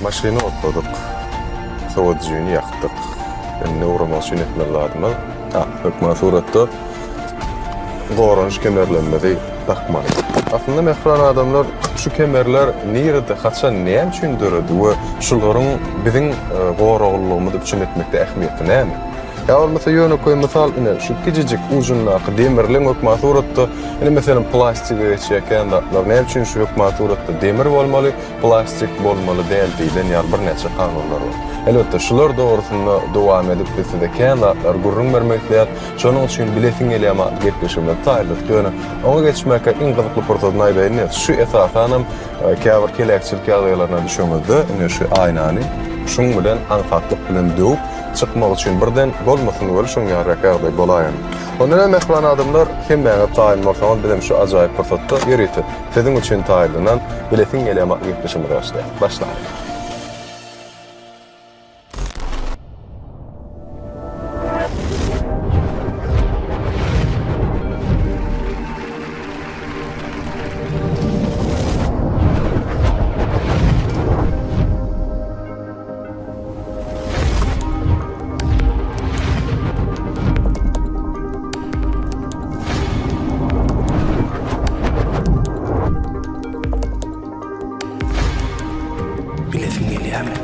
Maşyny otladyk. Sowadyjyny ýakdyk. Indi ugramak üçin etmeli zadymyz, ha, hökman suratda goranyş kemerlerimizi dakmaly. Aslynda mähriban adamlar, şu kemerler nirede, haçan, näme üçin döredi we şularyň biziň goraglylygymyzy üpjün etmekde ähmiýeti näme? Ýa bolmasa ýönekeý mysal, ine, şu kiçijik ujundaky demirliň hökman suratda, ine, meselem, plastige geçýär kän zatlar. Näme üçin şu hökman suratda demir bolmaly? Plastik bolmaly däl diýlen ýaly birnäçe kanunlar bar. Elbetde, şular dogrusynda dowam edip biz size kän zatlary gürrüň bermek isleýäris. Şonuň üçin Bilesiň gelýärmi atly gepleşigimizi taýynladyk. Ýöne oňa geçmäkä iň gyzykly pursadyny aýdaýyn, ine, şu esasanam käbir heläkçilik ýagdaýlaryna düşeňizde, ine şu aýnany şuň bilen aňsatlyk bilen döwüp çykmak üçin birden bolmasyn weli şuň ýalyrak ýagdaý bolaýan. Onda näme mähriban adamlar, hemmäňiz taýyn bolsaňyz bizem şu ajaýyp pursatda ýörite Siziň üçin taýynlanan Bilesiň gelýärmi atly gepleşigimize başlaýas. Başlalyň. Bilesiň gelýärmi?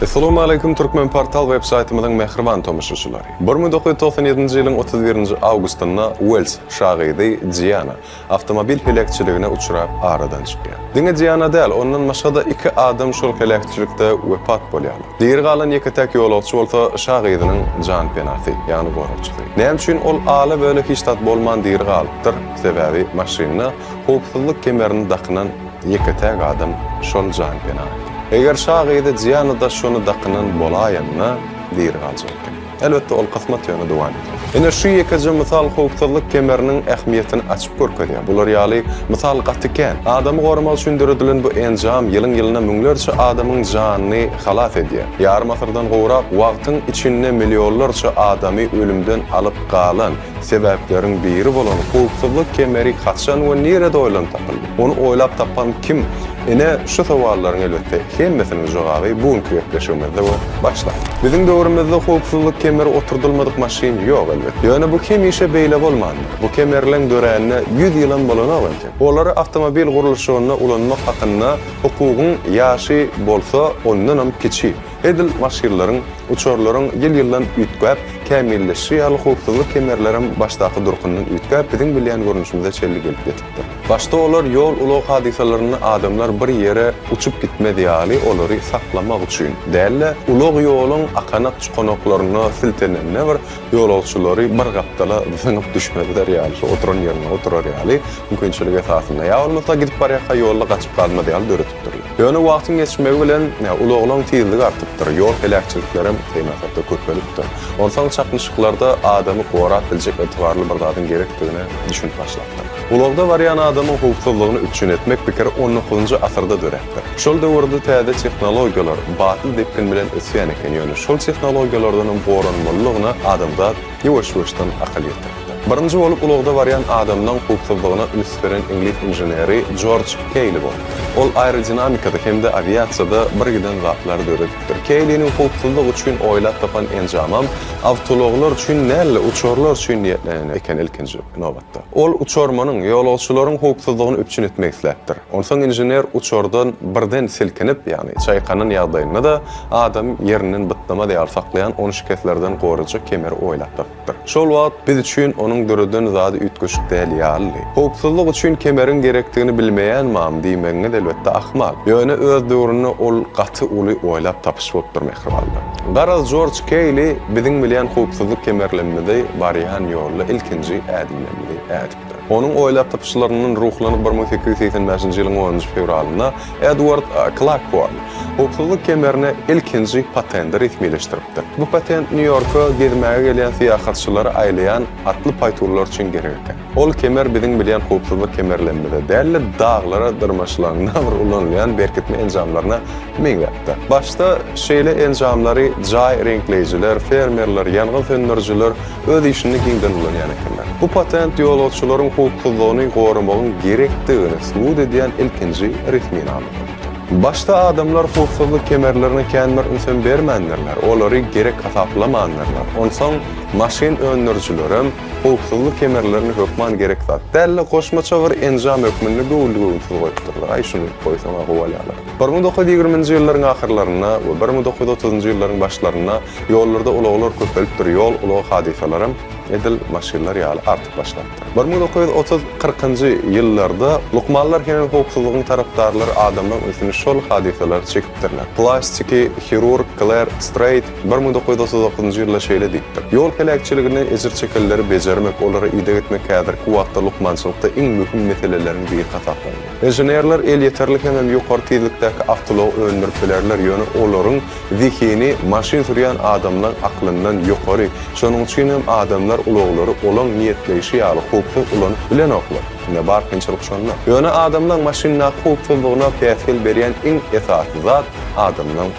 Assalamualaikum Türkmen portal web saýtymyzyň mähriban tomaşaçylary. 1997-nji ýylyň 31-nji awgustynda Uels şa gyzy Diana awtomobil heläkçiligine uçrap aradan çykýar. Diňe Diana däl, ondan başga-da iki adam şol heläkçilikde wepat bolýarlar. Diri galan ýeke-täk ýolagçy bolsa şa gyzynyň janpenasy, ýagny goragçysy. Näme üçin ol ala-böle hiç zat bolman diri galypdyr? Sebäbi maşynda howpsuzlyk kemerini dakynan ýeke-täk adam şol janpena eken. Eger şa gyzy Diana-da şony dakynan bolaýanda diri galjak eken. Elbetde ol kysmat ýöne dowam edýär. Ine şu ýekeje mysal howpsuzlyk kemeriniň ähmiýetini açyp görkezýär. Bular ýaly mysal gaty kän. Adamy goramak üçin döredilen bu enjam ýylyň-ýylyna müňlerçe adamyň janyny halas edýär. Ýarym asyrdan gowrak wagtyň içinde millionlarça adamy ölümden alyp galan sebäpleriň biri bolan howpsuzlyk kemeri haçan we nirede oýlanyp tapyldy? Ony oýlap tapan kim? Ine, şu sowallaryň elbetde hemmesiniň jogaby bu günki gepleşigimizde we başlaýlyk. Biziň döwrümizde howpsuzlyk kemeri oturdylmadyk maşyn ýok elbetde. Ýöne bu hemişe beýle bolmandyr. Bu kemerleň döränine ýüz ýylam bolanok entek. Olary awtomobil gurluşygynda ulanmak hakynda hukugyň ýaşy bolsa ondanam kiçi. Edil maşynlaryň, uçarlaryň ýyl-ýyldan üýtgäp, kämilleşişi ýaly howpsuzlyk kemerlerem başdaky durkundan üýtgäp biziň bilýän görnüşimize çenli gelip ýetipdir. Başda olar ýol-ulag hadysalarynda adamlar bir ýere uçup gitmez ýaly olary saklamak üçin däl-de, ulag ýoluň akanak-çukanaklarynda siltenende bir ýolagçylary bir gapdala zyňyp düşmezler ýaly, şo oturan ýerinde oturar ýaly mümkinçilik esasynda ýa bolmasa gidip barýarka ýolda gaçyp galmaz ýaly döredipdirler. Ýöne wagtyň geçmegi bilen ulaglaryň tizligi artypdyr, ýol heläkçiliklerem teýmesatda köpelipdir. Onsoň çaknyşyklarda adamy gorap biljek ygtybarly bir zadyň gerekdigine düşünip başlapdyr. Ulagda barýan adamyň howpsuzlygyny üpjün etmek pikiri on dokuzynjy asyrda döräpdir. Şol döwürde täze tehnologiýalar batly depgin bilen ösýän eken, ýöne şol tehnologiýalardanam goranmalydygyna adamzat ýuwaş-ýuwaşdan akyl ýetiripdir. Birinji bolup ulagda barýan adamlaň howpsuzlygyna üns beren iňlis inženeri Jorj Keýli bolupdyr. Ol aerodinamikada hem-de awiasiýada birgiden zatlary döredipdir. Keýliniň howpsuzlyk üçin oýlap tapan enjamam awtoulaglar üçin däl-de, uçarlar üçin niýetlenen eken ilkinji nobatda. Ol uçarmanyň, ýolagçylaryň howpsuzlygyny üpjün etmek isläpdir. Onsoň inžener uçardan birden silkinip, ýagny çaýkanan ýagdaýynda-da adamy ýerinden bytnamaz ýaly saklaýan ony şikeslerden gorajak kemeri oýlap tapypdyr. Şol wagt biz üçin onuň döreden zady üýtgeşik däl ýalydy. Howpsuzlyk üçin kemeriň gerekdigini bilmeýän mam diýmegiňiz elbetde ahmal. Ýöne öz döwründe ol gaty uly oýlap tapyş bolupdyr mähribanlar. Garaz Jorj Keýli biziň bilýän howpsuzlyk kemerlemmizi barýan ýolda ilkinji ädimlerimizi ädipdir. Onuň oýlap tapyşlaryndan ruhlanyp 1885-nji ýylyň onunjy fewralynda Edward Klakworn howpsuzlyk kemerine ilkinji patendi resmileşdiripdir. Bu patent Nýu-Ýorka gezmäge gelýän syýahatçylary aýlaýan atly paýtunlar üçin gerek eken. Ol kemer biziň bilýän howpsuzlyk kemerlerimize däl-de, daglara dyrmaşylanda bir ulanylýan berkitme enjamlaryna meňzäpdir. Başda şeýle enjamlary jaý reňkleýjiler, fermerler, ýangyn söndürijiler öz işinde giňden ulanýan ekenler. Bu patent ýolagçylaryň. howpsuzlygyny goramagyň gerekdigini subut edýän ilkinji resminama bolupdyr. Başda adamlar howpsuzlyk kemerlerine kän bir ünsem bermändirler, olary gerek hasaplamandyrlar. Onsoň maşyn öndürijilerem howpsuzlyk kemerlerini hökman gerek zat däl-de, goşmaça bir enjam hökmünde göwünli-göwünsiz goýupdyrlar. Aý, şuny goýsaň-a gowy bolýarlar. 1920-nji ýyllaryň ahyrlarynda we 1930-njy ýyllaryň başlarynda ýollarda ulaglar köpelipdir, ýol-ulag hadysalaram edil maşynlar ýaly artyp başlapdyr. 1930, kyrkynjy ýyllarda lukmanlar hemem howpsuzlygyň tarapdarlary adamlaryň ünsüni şol hadysalara çekipdirler. Plastiki hirurg Kler Streýt 1939-njy ýylda şeýle diýipdir, Ýol heläkçiliginden ejir çekenleri bejermek, olara ideg etmek häzirki wagtda lukmançylykda iň möhüm meseleleriň biri hasaplanýar. Inženerler elýeterli hemem ýokary tizlikdäki awtoulag öndürip bilerler, ýöne olaryň zehini maşyn sürýän adamlaň aklyndan ýokary. Şonuň üçin hem adamlar ulaglary olaň niýetleýşi ýaly howpsuz ulanyp bilenoklar. Ine bar kynçylyk şonda. Ýöne adamlaň maşyndaky howpsuzlygyna päsgel berýän iň esasy zat adamlaň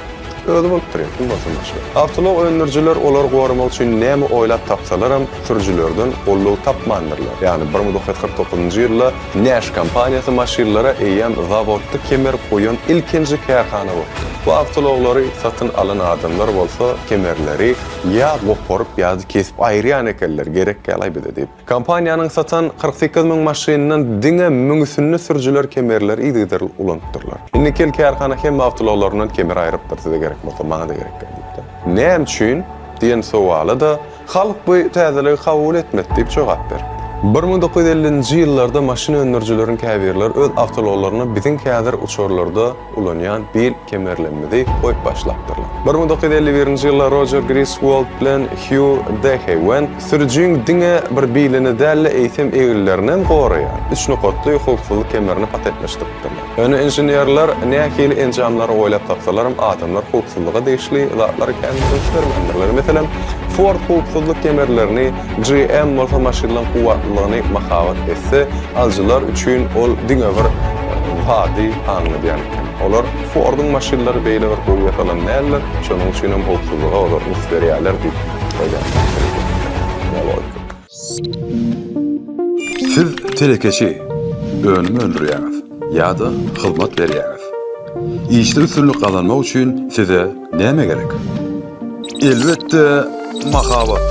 özi bolup durýar, kim bolsun başga. Awtoulag öndürijiler olary goramak üçin näme oýlap tapsalaram sürüjilerden goldaw tapmandyrlar. Ýagny 1949-njy ýylda Nash kompaniýasy maşynlara eýýäm zawodda kemer goýan ilkinji kärhana bolupdyr. Bu awtoulaglary satyn alan adamlar bolsa kemerleri ýa goparyp ýa-da kesip aýyrýan ekenler, gerek däl-aý bize diýip. Kompaniýanyň satan 48 müň maşynyndan diňe müňüsinde sürüjiler kemerleri yzygiderli ulanypdyrlar. Indiki ýyl kärhana hemme awtoulaglaryndan kemer aýrypdyr, size gerek bolsa maňa-da gerek däl diýip-de. Näme üçin? diýen sowala-da Halk bu täzeligi kabul etmedi diýip jogap beripdir. 1950-nji ýyllarda maşyn öndürijileriň käbirleri öz awtoulaglaryna biziň häzir uçarlarda ulanýan bil kemerlerimizi goýup başlapdyrlar. 1951-nji ýylda Rojer Griswold bilen Hýu Dehewen sürüjiň diňe bir bilini däl-de, eýsem eginlerini hem goraýan üç nokatly howpsuzlyk kemerini patentleşdiripdirler. Ýöne inženerler nähili enjamlary oýlap tapsalaram adamlar howpsuzlyga degişli zatlara kän üns bermändirler. Meselem, Ford howpsuzlyk kemerlerini, GM bolsa maşynlaryň kuwwatlylygyny mahabat etse, alyjylar üçin ol diňe bir wady aňladýan eken. Olar Forduň maşynlary beýle bir gowy ýasalan däldir, şonuň üçinem howpsuzlyga olar üns berýärler diýip oýlanypdyrlar. Siz telekeçi, önüm öndürýäňiz ýa-da hyzmat berýäňiz. Işde üstünlik gazanmak üçin size näme gerek? Elbetde, mahabat.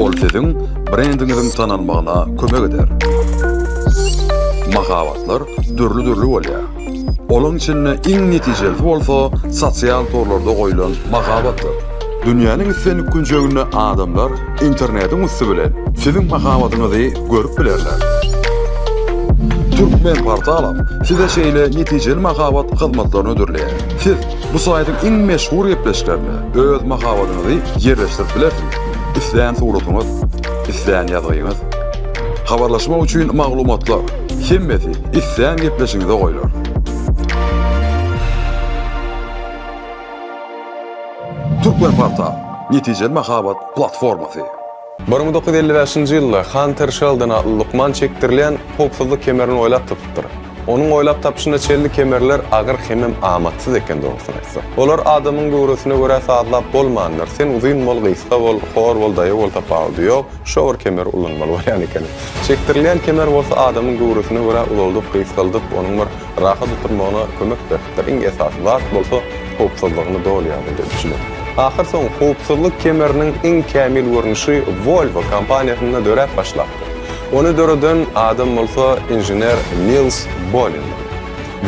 Ol siziň brendiňiziň tanalmagyna kömek eder. Mahabatlar dürli-dürli bolýar. Olaň içinde iň netijelisi bolsa sosial torlarda goýlan mahabatdyr. Dünýäniň islendik künjeginde adamlar internetiň üsti bilen siziň mahabatyňyzy görüp bilerler. Türkmenportalam size şeýle netijeli mahabat hyzmatlaryny hödürleýär. Siz bu saýtyň iň meşhur gepleşiklerinde öz mahabatyňyzy ýerleşdirip bilersiňiz. Islän suratyňyz, islän ýazgyňyz. Habarlaşmak üçin maglumatlar, hemmesi islän gepleşigiňize goýlar. Türkmenportal, netijeli mahabat platformasy. 1955-nji ýylda Hanter Şeldon atly lukman çekdirilýän howpsuzlyk kemerini oýlap tapypdyr. Onuň oýlap tapyşyna çenli kemerler agyr hemem amatsyz eken dogrusyny aýtsak. Olar adamyň göwresine görä sazlap bolmandyr. Sen uzyn bol, gysga bol, hor bol, daýaw bol tapawudy ýok. Şo bir kemeri ulanmaly bolýan ekeni. Çekdirilýän kemer bolsa adamyň göwresine görä uzaldyp, gysgaldyp, onuň bir rahat oturmagyna kömek beripdir. Iň esasy zat bolsa howpsuzlygyny doly ýagdaýda üpjün edipdir. Ahyrsoňy howpsuzlyk kemeriniň iň kämil görnüşi Volvo kompaniýasynda döräp başlapdyr. Ony döreden adam bolsa inžener Nils Bolindir.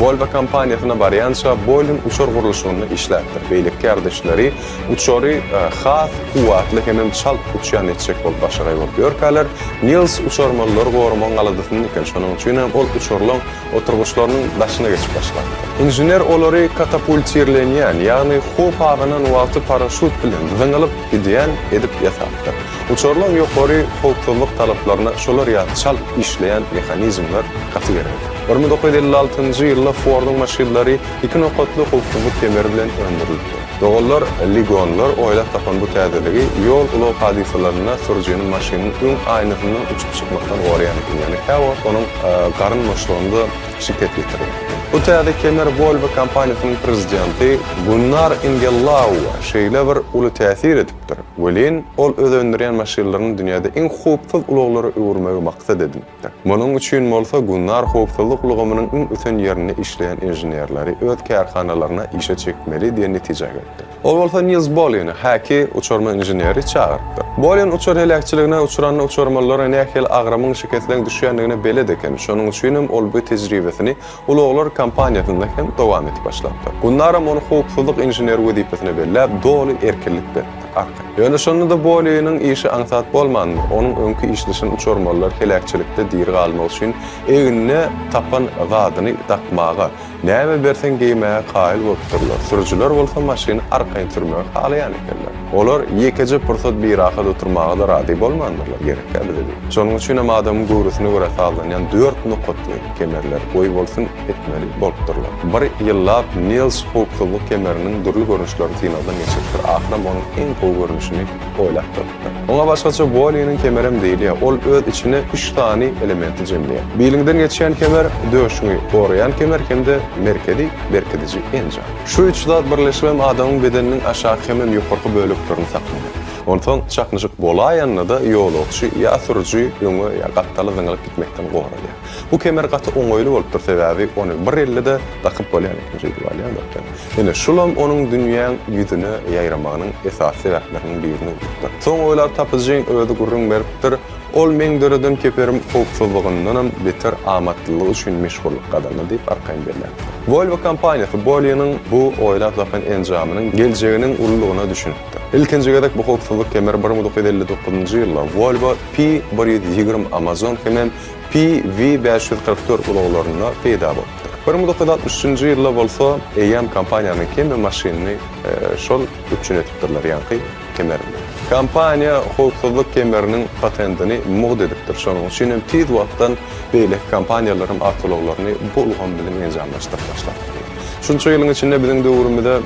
Volvo kompaniýasyna barýança Bolin uçar gurluşygynda işläpdir. Beýleki kärdeşleri Uçary has kuwwatly hemem çalt uçýan etjek bolup başagaý bolup ýörkäler, Nils uçarmanlary goramagyň aladasynda eken, şonuň üçin hem ol uçarlaň oturgyçlarynyň daşyna geçip başlapdyr. Inžener olary katapultirlenýän, ýagny howp abanan wagty paraşýut bilen zyňylyp gidýän edip ýasapdyr. Uçarlaň ýokary howpsuzlyk talaplaryna şolar ýaly çalt işleýän mehanizmler gaty gerekdi. 1956-njy ýylda Forduň maşynlary iki nokatly howpsuzlyk kemeri bilen öndürilipdir. Doganlar Ligonlar oýlap tapan bu täzeligi ýol-ulag hadysalarynda sürüjini maşynyň öň aýnasyndan uçup çykmakdan goraýan eken. Ýöne käwagt onuň garyn boşlugynda. şikes ýetirýär. Bu täze kemer Volvo kompaniýasynyň prezidenti Gunnar Ingellaua şeýle bir uly täsir edipdir welin, ol öz öndürýän maşynlaryny dünýäde iň howpsuz ulaglara öwürmegi maksat edinipdir. Munuň üçin bolsa Gunnar howpsuzlyk ulgamynyň iň ösen ýerinde işleýän inženerleri öz kärhanalaryna işe çekmeli diýen netijä gelipdir. Ol bolsa Nils Bolini, häki uçarman inženeri çagyrypdyr. Bolin uçar heläkçiligine uçranda uçarmanlara nähili agramyň şikesleň düşýändigine belet eken, şonuň üçinem ol bu tejribesini ulaglar kompaniýasynda hem dowam edip başlapdyr. Gunnaram ony howpsuzlyk inženeri wezipesine belläp, doly erkinlik beripdir. Arkaýyn. Ýöne şonda-da Boliniň işi aňsat bolmandyr. Onuň öňki işleşen uçarmanlar heläkçilikde diri galmak üçin egnine tapan zadyny dakmaga, Näme berseň geýmäge kaýyl bolupdyrlar. Sürüjiler bolsa maşyny arkaýyn sürmegi halaýan ekenler. Olar ýekeje pursat birahat oturmaga-da razy bolmandyrlar, gerekkä bize diýip. Şonuň üçinem adamyň göwresine görä sazlanýan dört nokatly kemerler goýbolsun etmeli bolupdyrlar. Bir ýyllap Nils howpsuzlyk kemeriniň dürli görnüşlerini synagdan geçiripdir, ahyram onuň iň gowy görnüşini oýlap tapypdyr. Oňa başgaça Boliniň kemerem diýilýär. Ol öz içine üç sany elementi jemleýär. Biliňden geçýän kemer, döşüňi goraýan kemer hem-de merkezi berkidiji enjam. Şu üç zat birleşibem adamyň bedeniniň aşaky hemem ýokarky böleklerini saklaýar. Onsoň çaknyşyk bolaýanda-da ýolagçy ýa sürüji öňe ýa gapdala zyňylyp gitmekden goralýar. Bu kemer gaty oňaýly bolupdyr, sebäbi ony bir elde-de dakyp bolýan eken, şeýdip alýan zatdan. Ine, şulam onuň dünýäň ýüzüne ýaýramagynyň esasy sebäpleriniň birine öwrülipdir. Soň oýlap tapyjyň özi gürrüň beripdir, Ol meň döreden keperim howpsuzlygyndanam beter amatlylygy üçin meşhurlyk gazandy diýip arkaýyn belläpdir. Volvo kompaniýasy Boliniň bu oýlap tapan enjamynyň geljeginiň ululygyna düşünipdir. Ilkinji gezek bu howpsuzlyk kemeri 1959-njy ýylda Volvo P 120 Amazon hemem PV 544 ulaglarynda peýda bolupdyr. 1963-nji ýylda bolsa eýýäm kompaniýanyň hemme maşynyny şol üpjün edipdirler, ýaňky kemer bilen. Kompaniýa howpsuzlyk kemeriniň patentini mugt edipdir, şonuň üçin hem tiz wagtdan beýleki kompaniýalaram awtoulaglaryny bu ulgam bilen enjamlaşdyryp başlapdyr. Şunça ýylyň içinde biziň döwrümize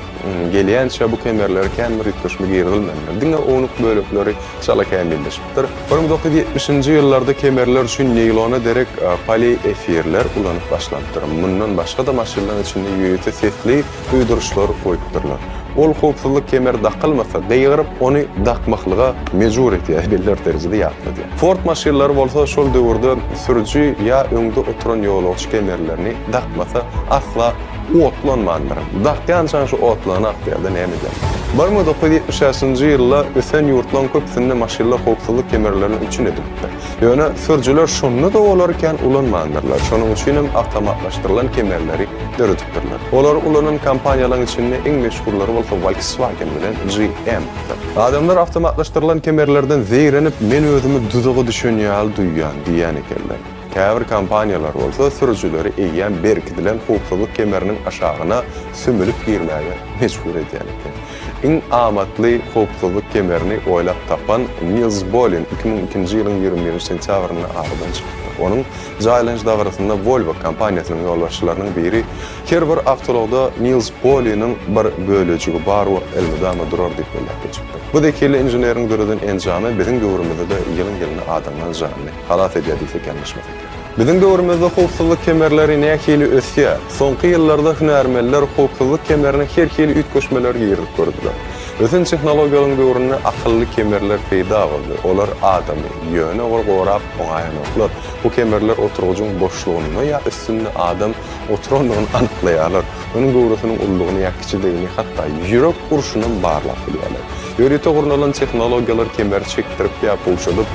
gelýänçä bu kemerlere kän bir üýtgeşme girizilmändir. Diňe ownuk bölekleri çala kämilleşipdir. 1970-nji ýyllarda kemerler üçin neýlona derek poliefirler ulanyp başlanypdyr. Mundan başga-da maşynlaryň içinde ýörite sesli duýduryşlar goýupdyrlar. Ol howpsuzlyk kemeri dakylmasa, gygyryp, ony dakmaklyga mejbur edýär, belli bir derejede ýatladýar. Ford maşynlary bolsa şol döwürde sürüji ýa öňde oturan ýolagçy kemerlerini dakmasa, asla otlanmandyr. Dakýançaň şu otlany akýarda näme edýäň? 1975-nji ýylda ösen ýurtlaryň köpüsinde maşynlar howpsuzlyk kemerlerini üpjün edilipdir. Ýöne sürüjiler şonda-da olary kän ulanmandyrlar. Şonuň üçin hem awtomatlaşdyrylan kemerleri döredipdirler. Olary ulanan kompaniýalaryň içinde iň meşhurlary bolsa Volkswagen bilen GM-dir. Adamlar awtomatlaşdyrylan kemerlerden zeýrenip, men özümi duzaga düşen ýaly duýýan diýýän ekenler. Käbir kompaniýalar bolsa sürüjileri eýýäm berkidilen howpsuzlyk kemeriniň aşagyna sümülip girmäge mejbur edýän eken. Iň amatly howpsuzlyk kemerini oýlap tapan Nils Bolin 2002-nji ýylyň 21-nji sentýabrynda aradan çykypdyr. Onuň jaýlanyş dabarasynda Volvo kompaniýasynyň ýolbaşçylarynyň biri Her bir awtoulagda Nils Boliniň bir bölejigi bar we elmydama durar diýip belläp geçipdir. Bu zehinli inženeriň döreden enjamy biziň döwrümizde-de ýylyň-ýylyna adamlaryň janyny halas edýär diýsek ýalňyşmasak gerek. Biziň döwrümizde howpsuzlyk kemerleri nähili ösýär? Soňky ýyllarda hünärmenler howpsuzlyk kemerine her hili üýtgeşmeleri girizip gördüler. Ösen tehnologiýalaryň döwründe akylly kemerler peýda boldy. Olar adamy ýöne bir gorap oňaýanoklar. Bu kemerler oturgyjyň boşlugynda ýa üstünde adam oturandygyny anyklaýarlar. Onuň göwresiniň ululygyny ýa kiçidigini, hatda ýürek urşunam barlap bilýärler. Ýörite gurnalan tehnologiýalar kemeri çekdirip ýa gowşadyp,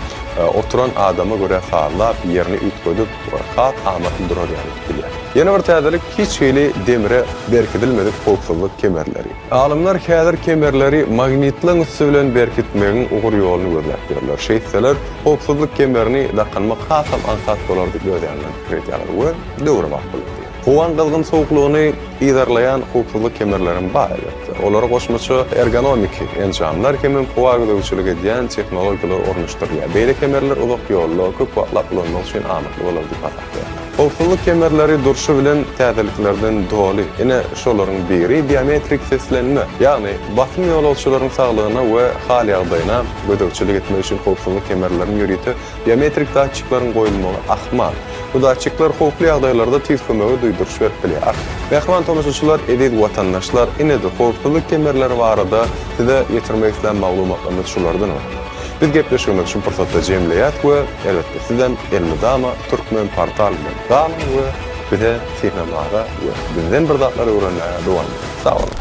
oturan adama görä sazlap, ýerini üýtgedip, has amatly durar ýaly edip bilýär. Ýene bir täzelik, hiç hili demire berkidilmedik howpsuzlyk kemerleri. Alymlar häzir kemerleri magnitleň üsti bilen berkitmegiň ugur-ýoluny gözläp ýörler. Şeýtseler, howpsuzlyk kemerini dakynmak hasam aňsat bolar diýip öz ýanyndan pikir edýärler we döwrebap bolar diýýär. Howaň gyzgyn sowuklygyny yzarlaýan howpsuzlyk kemerlerem bar elbetde. Olara goşmaça ergonomiki enjamlar hemem howa gözegçilik edýän tehnologiýalar ornaşdyrylýar. Beýle kemerler uzak ýolda, köp wagtlap ulanmak üçin amatly bolar diýip hasaplaýarlar. Howpsuzlyk kemerleri durşy bilen täzeliklerden doly. Ine, şolaryň biri biometrik seslenme, ýagny basym ýolagçylaryň saglygyna we hal-ýagdaýyna gözegçilik etmek üçin howpsuzlyk kemerleriniň ýörite Biometrik datçikleriň goýulmagy ahmal. Bu datçikler howply ýagdaýlarda tiz kömege duýduryş berip bilýär. Mähriban tomaşaçylar, eziz watandaşlar, ine-de howpsuzlyk kemerleri barada size ýetirmek islän maglumatlarymyz şulardan ybarat. Biz gepleşigimizi şu pursatda jemleýäs we elbetde sizem elmydama Turkmenportal bilen galyň we bize synlamaga we bizden bir zatlar öwrenmäge dowam ediň. Sag boluň!